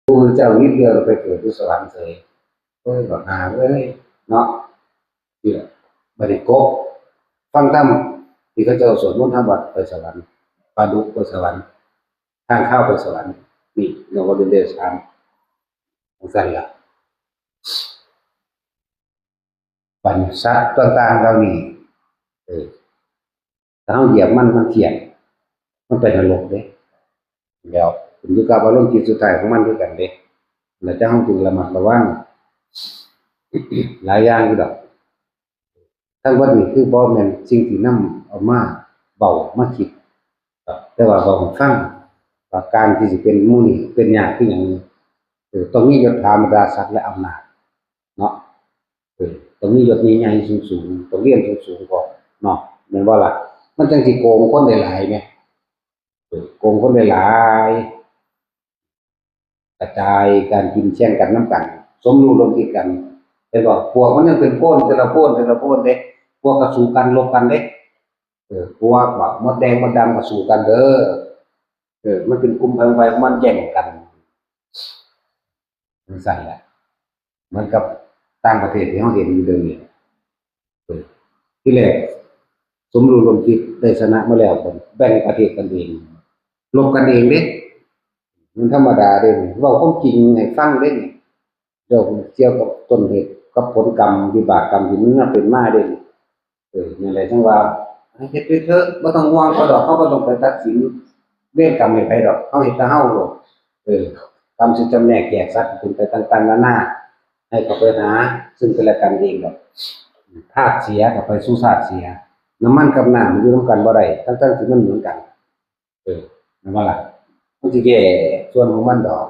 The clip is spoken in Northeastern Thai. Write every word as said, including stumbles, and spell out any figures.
พุทธเจ้านิดเดียวเราไปเกิดที่สวรรค์เฉย เอ้ยบักหาเอ้ย เนาะ นี่แหละบัดนี้กบ ฟังธรรม ที่เขาเจ้าสวดมนต์ทำวัดไปสวรรค์ ปลาดุกไปสวรรค์ ข้างข้าวไปสวรรค์ นี่เราก็เรียนได้สามของสันละ บัดนี้สัตว์ต่างๆเหล่านี้ เออ ถ้าเราเหยียบมัน มันเคียด มันไปนรกเด้ แล้วขึ้นอยู่กับอารมณ์จิตสุดท้ายของมันคือกันเด้ แล้วจะเราจึงระมัดระวัง หลายอย่างอยู่ดอก ทั้งหมดนี้คือบ่แม่นสิ่งที่นำเอามาเว้ามาคิด แต่ว่าเว้าให้ฟัง ว่าการที่สิเป็นหมู่นี้เป็นยากคือหยัง เออ ต้องมียศถาบรรดาศักดิ์และอำนาจ เนาะ เออ ต้องมียศใหญ่ๆสูงๆ ต้องเรียนสูงๆก่อน เนาะ แม่นบ่ล่ะ มันจั่งสิโกงคนได้หลายแหม เออ โกงคนได้หลาย กระจายการกินแข่งกันนำกัน สมรู้ร่วมคิดกัน เห็นบ่ พวกมันยังเป็นโพนแต่ละโพนแต่ละโพนเด้ พวกก็สู้กันรบกันเด้ เออ พวกบักมดแดงมดดำก็สู้กันเด้อ เออ มันเป็นกลุ่มไผของไผของมันแย่งกัน จั่งซั้นแหละ เหมือนกับต่างประเทศที่เราเห็นอยู่เดี๋ยวนี้ เออ ที่แรกสมรู้ร่วมคิดได้ชนะมาแล้ว แบ่งประเทศกันเอง รบกันเองเด้ มันธรรมดาเด้ เว้าความจริงให้ฟังเด้ เรื่องเกี่ยวกับต้นเหตุกับผลกรรม วิบากกรรมที่มันเป็นมาเด้ เออ นั่นแหละจั่งว่า ให้เฮ็ดไปเถอะ บ่ต้องห่วงเขาดอก เขาบ่ต้องไปตัดสินเวรกรรมให้ไผดอก เขาเฮ็ดแต่เฮาโลด เออ กรรมสิจำแนกแจกสัตว์เป็นไปต่างๆนานา ให้เขาไปหาซึ่งกันและกันเองดอก ธาตุเสียก็ไปสู่ธาตุเสีย น้ำมันกับน้ำมันอยู่นำกันบ่ได้ ทั้งๆที่มันเหมือนกัน เออ แม่นบ่ล่ะ มันสิแยกส่วนของมันดอก